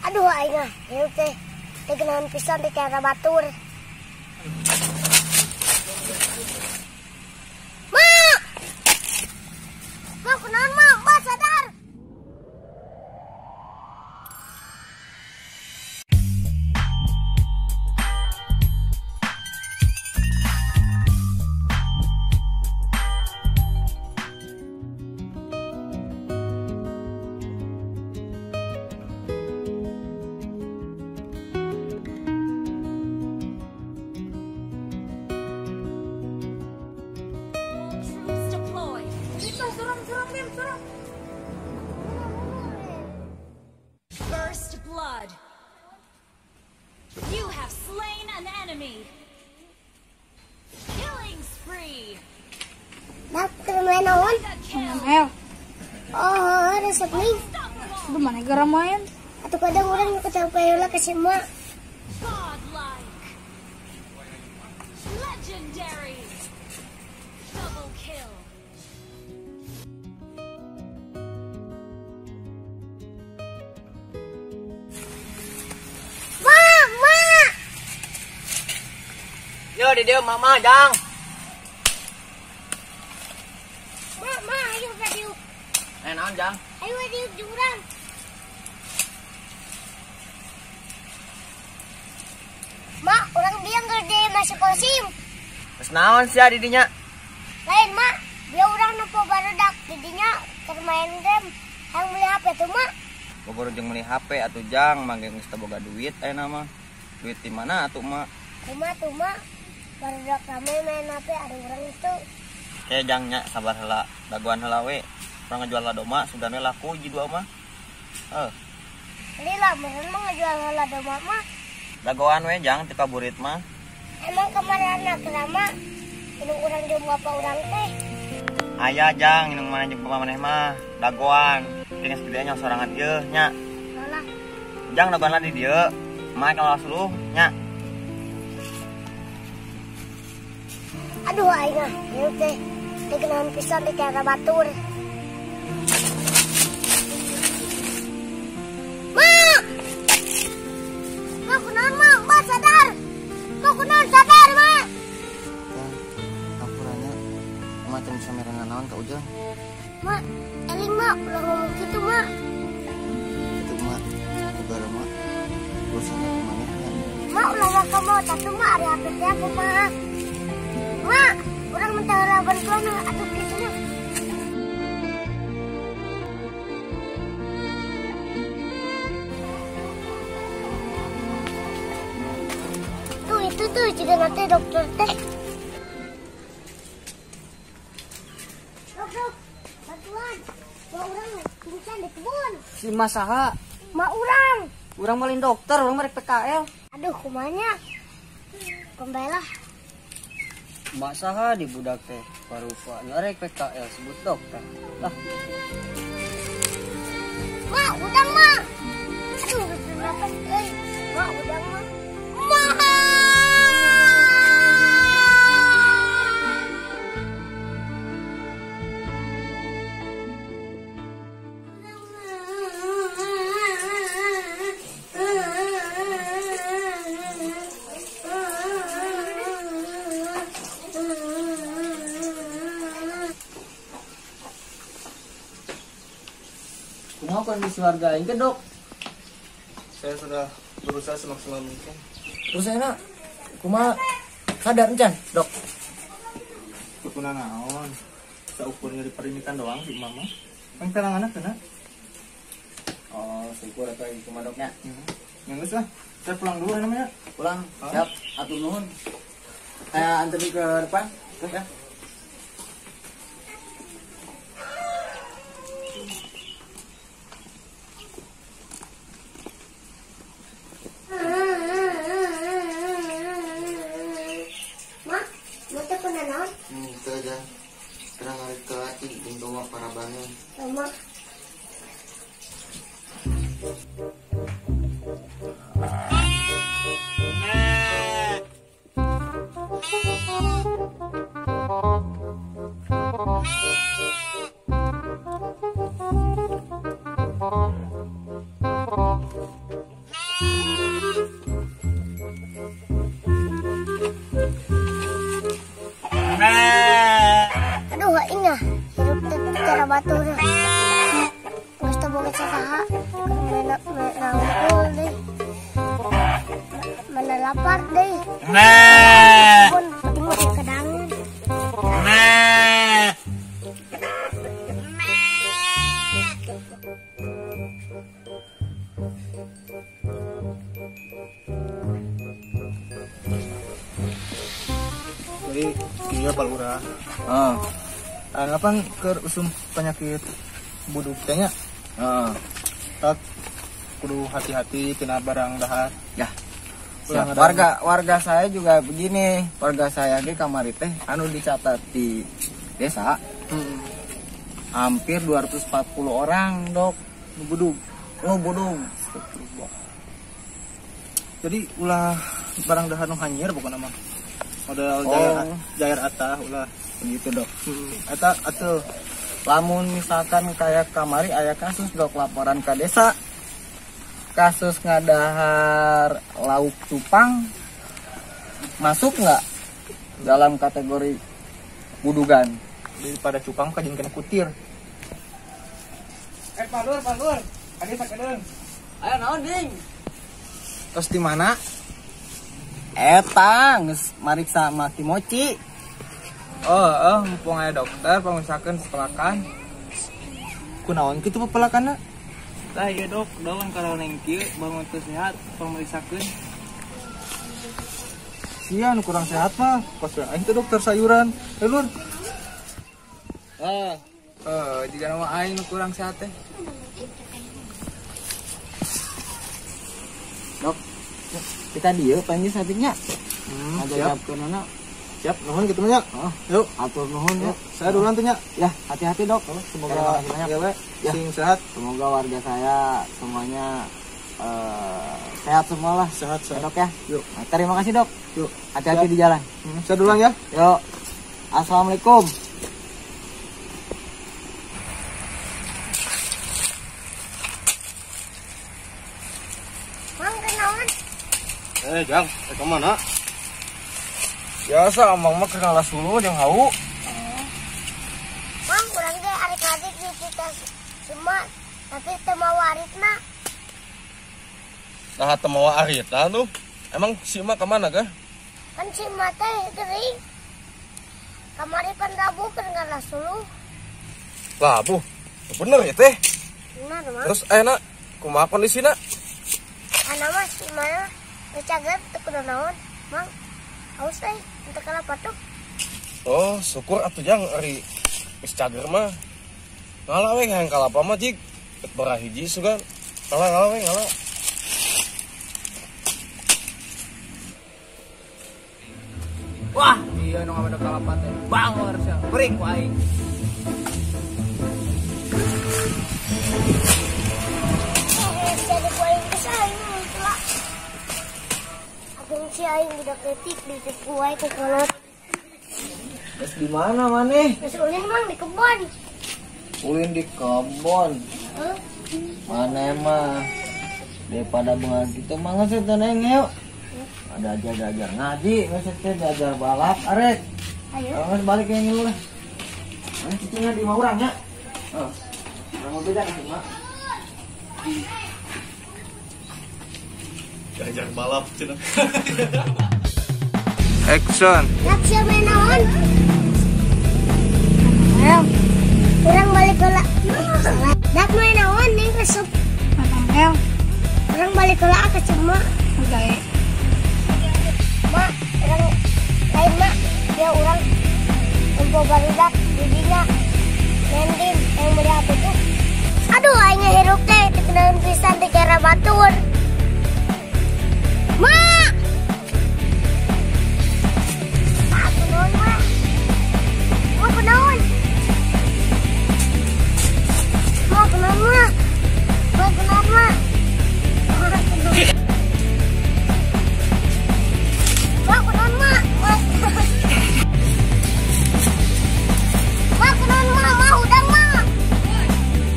Aduh aing ah, ieu teh teu geunahan pisan di cara batur. Ma! Ma kunaon ma? Ma sadar. First blood. You have slain an enemy. Killing spree. Dak main naon? ML. Oh, resep nih. Aduh, mana gara main? Atau kadang orang kecapean lah ke semua. Godlike. Legendary. Double kill. Yo, di dieu mama jang. Ma, ma, ayo ka dieu. Naon jang? Ayo dieu jurang. Ma, urang dia ngerjain masuk kosim. Geus naon sia di dinya? Lain, ma. Dia urang nempo barudak di dinya keur main game. Hayang beli HP tuh, ma. Bogor jeung meuli HP atuh jang, mangge geus teu boga duit ayeuna mah. Duit di mana atuh, ma? Kumaha tuh, ma? Barudak rame main HP ada orang itu. Kayak jangnya sabar heula, dagoan heula we. Urang ngejual ladoma, sudah we laku hiji dua mah. Lila meureun mah ngejual ladoma mah. Dagoan we jang teu kaburit mah. Emang kemarin anak lama indung urang jeung bapak urang teh. Aya jang indung mana jeung bapak maneh mah, dagoan. Geus gede nya sorangan ieu nya. Alah. Jang dagoan lah di dieu. Mah kalau suluh nya. Aduh aing ah, ieu teh teu geunahan pisan di cara batur. Ma! Ma kunaon ma? Ma sadar. Ma kunaon sadar, ma. Jang, hampuranya ma teu bisa mere naon ka Ujang. Ma, eling ma ulah ngomong kitu ma. Kitu ma, ubara ma. Urusanna kumaha nya? Ma ulah waka mau tatu ma ari HP teh kumaha. Ma, orang minta bantuan atau gitu mah. Tuh itu tuh juga nanti dokter teh. Dok, dok, bantuan. Ma orang pingsan di kebun. Si mas saha? Ma orang. Urang malin dokter, urang merek PKL. Aduh, kumanya. Kembalilah. Mak saha di budak teh parupa nyarek PKL sebut dokter. Lah. Ma, udang ma. Aduh, bernapas euy. Ma, udang ma. Ma. Kumaha kondisi warga aing teh, Dok? Saya sudah berusaha semaksimal mungkin. Terus enak, kumaha sadar encan, Dok? Kuna naon? Saukur nyeri perimitan doang si mama. Kan kalangan kena. Oh, syukur atuh aing kumaha Doknya. Geus lah. Saya pulang dulu namanya. Pulang. Siap, atur nuhun. Saya antar ke depan, ya. Ma, mau teh kuna naon? Itu aja. Terang ngarit ke laki jeung domba parabane. Domba. Merangkul deh. Mana lapar deh. Pun penting masih kedangan. Jadi iya Pak Lurah. Heeh. Anggapan ke usum penyakit buduk teh nya. Heeh. Tak kudu hati-hati tina barang dahar. Ya. Siap. Warga saya juga begini. Warga saya di kamari teh anu dicatat di desa. Hampir 240 orang, Dok. Nu budug. Nu budug. Jadi ulah barang dahar nu hanyir pokona mah. Model jair atah ulah begitu, Dok. Eta atuh lamun misalkan kayak kamari aya kasus, Dok, laporan ke desa. Kasus ngadahar lauk cupang masuk nggak dalam kategori budugan? Daripada cupang kajin kena kutir. Palur, palur. Adi sakedeung. Ayo naon, Ding? Terus di mana? Eta geus mariksa maki moci. Oh, mumpung aya dokter pangmisakeun pepelakan. Kunaon kitu pepelakanna? Tah ieu Dok, daun karoneng kieu bangun teu sehat pangmerisakeun. Sia nu kurang sehat mah, kos we aing teh dokter sayuran. Lur. Jika nama aing nu kurang sehat teh. Dok, kita dieu panggil satiknya. Siap. Siap, nuhun kitu mah nya. Yuk, atur nuhun ya. Saya duluan teh nya. Ya, hati-hati, Dok. Semoga ya, ya, sing sehat. Semoga warga saya semuanya sehat semua lah. Sehat, sehat. Dok ya. Yuk. Nah, terima kasih, Dok. Yuk. Hati-hati di jalan. Saya duluan ya. Yuk. Assalamualaikum. Mang kenalan. Jang, kemana? Biasa amang mah kenal suluh jeung hau. Mang urang ge adik-adik di kita semua tapi teu mawa aritna. Nah, teu mawa aritna tuh. Emang si emak kemana kah? Kan si emak teh gering. Kamari pan Rabu keur ngalah suluh. Labuh. Bener ya teh? Bener, Mang. Terus ayeuna kumaha kondisina? Ana mah si emak teu cager teu kudu naon, Mang. Haus teh, untuk kelapa tuh. Oh, syukur atuh jang ari geus cager mah. Ngalah we hayang kalapa mah jig. Bet barahiji sugan. Ngalah we ngalah. Wah, iya nu ngabedak kalapa teh. Bangor sia. Beuring ku aing. Jadi ku aing geus aing lah. Agung si aing budak leutik ditipu wae ku kolot. Geus di mana maneh? Geus ulin Mang di kebon. Ulin di kebon. Heeh. Maneh mah daripada bengal gitu mah geus teh neng yuk. Ada ajar-ajar ngaji, geus teh diajar balap arek. Ayo. Geus balik yang ngilu lah. Maneh cicingna di imah urang nya. Heeh. Urang mau beda ka imah. Diajar balap cenah. Action. Dak sia main naon? Ayo. Urang balik heula. Dak main naon ning resep. Ayo. Urang balik heula ka cema. Oke. Mak, urang lain mak, dia urang tempo barudak didinya. Main game yang beli apa tuh? Aduh, aing hirup teh teu kenaeun pisan teh cara batur. Mak! Mak, kunaon, Mak? Mak, kunaon? Mak, kunaon, Mak? Mak, kunaon, Mak? Mak, kunaon? Mak, kunaon, Mak? Mak, Mak, kunaon, Mak? Mak, hudang, Mak.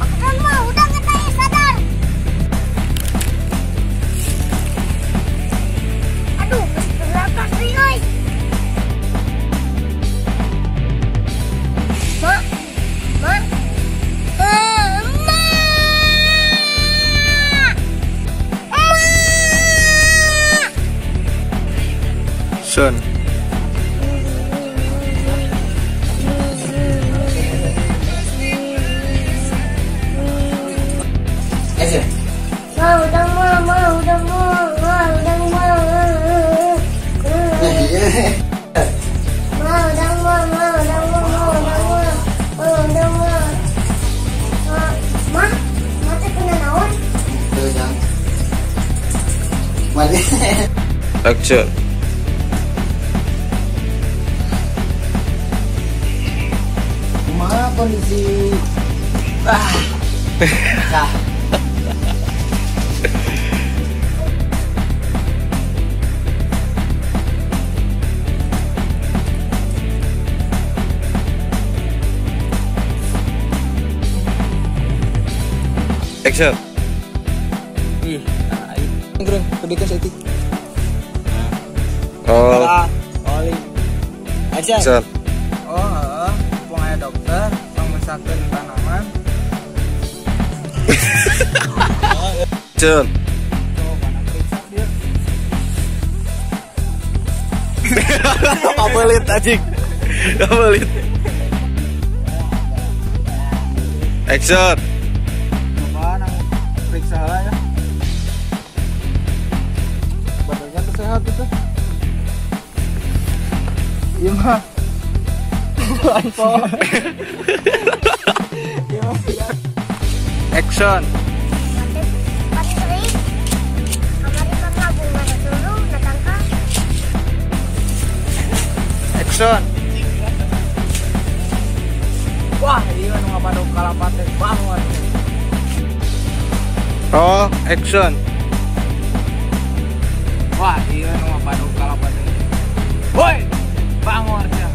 Mak, kunaon, Mak? Hudang eta ieu sadar. Action. Action. Ma, udah ma, ma, udah ma, ma, udah ma. Ma, udah ma, ma, udah ma, ma, udah ma, ma, udah ma. Ma, ma teh kena naon? Teu jang. Mari. Action. Kumaha kondisi? Ah. Nah. Action. Ih, gerung, kedekan setik. Oh. Oli. Action. Action. Oh, heeh, mumpung aya dokter, pangmesakeun tanaman. Action. Coba mana periksa dia. Kabelit anjing. Kabelit. Action. Periksa lah ya. Badannya tuh sehat itu. Iya mah. Action. Action. Wah, iya nu ngabadog kalapa teh bangun. Oh, action. Wah, iya nu ngabadog kalapa teh. Woi, bangor sia.